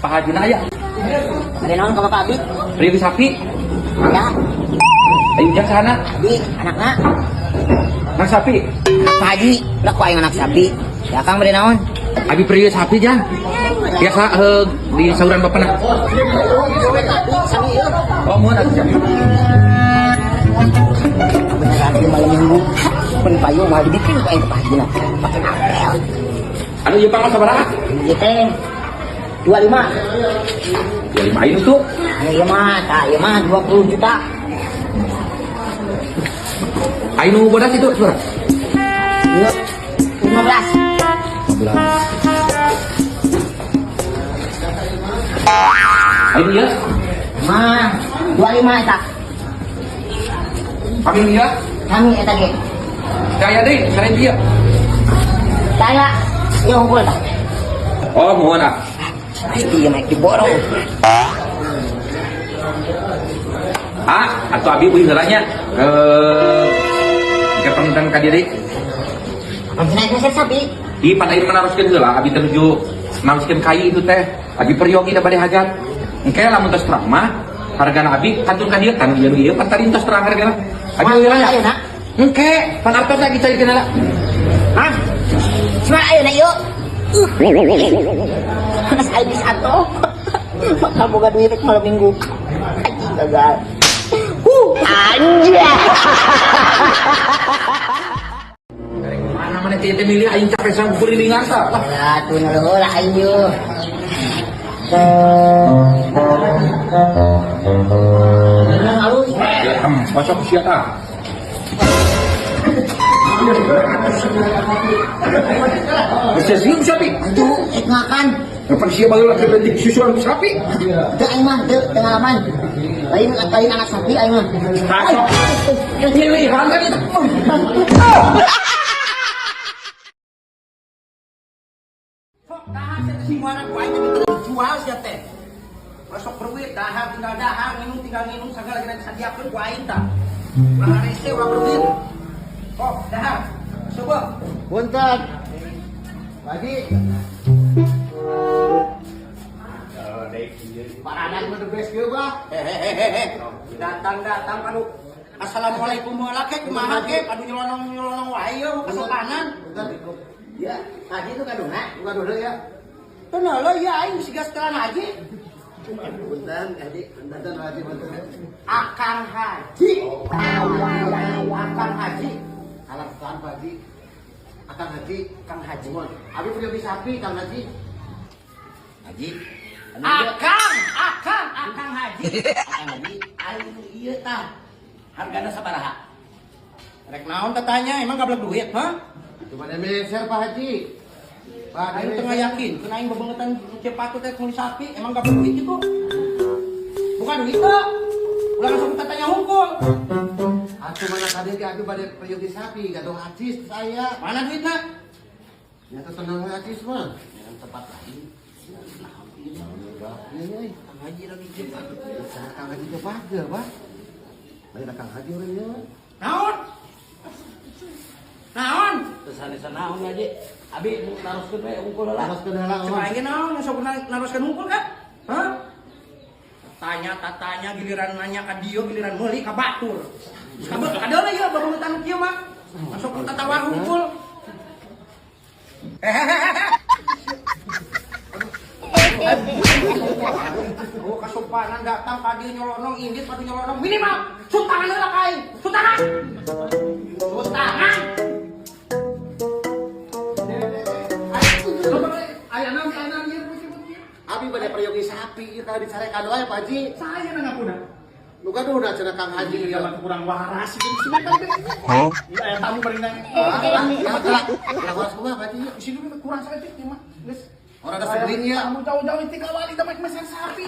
Pak Haji na aya. Ada naon ka Bapak Abi? Beli sapi. Ya, Ayo ujang sana. Abi, anakna. Anak sapi. Anak Pak Haji, lah ku aing anak sapi. Ya Kang bade naon? Abi pergi sapi jang. Biasa di sauran bapak na. Sami ieu. Oh, mohon atuh jang. Beneran ieu malam minggu. Mun payu moal dibikin ku aing ke Pak Haji na. Pake apel. Anu ieu pang sabaraha? Ieu teh 25. Ya lima ayeuna tuh. Anu ieu mah, tah ieu mah 20 juta. Ayeuna bodas itu sabaraha? Ieu 15. 15. Ayeuna ieu? Mah 25 eta. Kami ieu? Kami eta ge. Kaya deui, saren ieu. Saya ieu unggul tah. Oh, mohon ah. Pasti ieu mah diborong. Ah, atau abi euy heula nya. Ke pengintan ka diri. Naik meser sapi. Di pada ieu menaroskeun heula, abi teh nuju naroskeun kai itu teh. Abi peryogi da bade hajat. Engke lamun tos terang mah hargana abi kantun ka dieu kan ieu ieu pan tadi tos terang hargana. Abi heula nya. Ayeuna. Engke pan artos lagi cairkeun heula. Hah? Cuma ayeuna ieu. Panas aing geus atuh. Bakal boga duit rek malam minggu. Anjing gagal. Anjay. Mana mana teh teh milih aing capek sang kulilingan tah. Lah, Ya tuh ngeluh lah aing yeuh. Bener halus. Ya, masuk sia tah. Bisa siung sapi. Aduh, ek ngakan. Kapan sia baheula ke penting susuan sapi? Teu aing mah, teu pengalaman. Lain lain anak sapi aing mah. Masuk. Milihan kan itu. Sok dahar sia teh simuaran ku aing teh dijual sia teh. Masuk berduit dahar tinggal dahar, minum tinggal minum sagala gena disadiakeun ku aing tah. Ulah rese ulah berduit. Sok dahar. Coba. Punten. Lagi. Paradan mah the best kieu bah. Hehehehe. Datang-datang padu. Assalamualaikum heula ke kumaha ke padu nyelonong-nyelonong wae ieu kasopanan. Ya, haji itu kaduna. Bukan dulu ya. Teu heula ieu aing geus setelan haji. Punten, Haji. Punten Haji, punten. Akang Haji. Akang Haji. Alah, pelan Pak Haji. Akang Haji, Kang Haji. Abi punya beli sapi, Kang Haji. Haji. Akang, Akang, Akang Haji. Akang Haji. Aing ieu tah. Hargana sabaraha? Rek naon tatanya emang gablek duit, ha? Cuma ada meser Pak Haji. Pak Aing teu yakin, keun aing bebengetan cepatu teh meuli sapi, emang gablek duit gitu. Bukan duit teh. Ulah langsung tatanya hungkul. Atuh mana tadi ge abi bade peryogi sapi, gaduh acis saya. Mana duitna? Ya teh tenang we acis mah. Yang tempat lain. Iya, iya. Kang Haji lagi cepat. Kang Haji teh bager, Pak. Lain Kang Haji urang ieu. Naon? Naon? Terus sanes naon Haji? Abi naroskeun we unggul lah. Teruskeun heula. Cek aing ge naon sok naroskeun hungkul kan? Hah? Tanya tatanya giliran nanya ka dieu giliran meuli ka batur. Kabeh kadeuleu ieu bebengetan kieu mah. Masuk tatawar hungkul. Oh, kasopanan datang ka dieu nyolonong indit padu nyolonong minimal suntangan heula ka aing. Suntangan. Suntangan. Aya naon aya naon ieu putih-putih. Abi bade peryogi sapi ieu tah dicarekan wae Pak Haji. Saya na ngakuna. Nu gaduhna cenah Kang Haji Iya ieu. mah kurang waras ieu di sini kan. Iya aya tamu bari nang. Kurang waras kumaha Pak Haji? Di sini kurang saeutik ieu mah. Geus. Orang ada sebelin ya. Tamu jauh-jauh ti kawali teh mah meser sapi.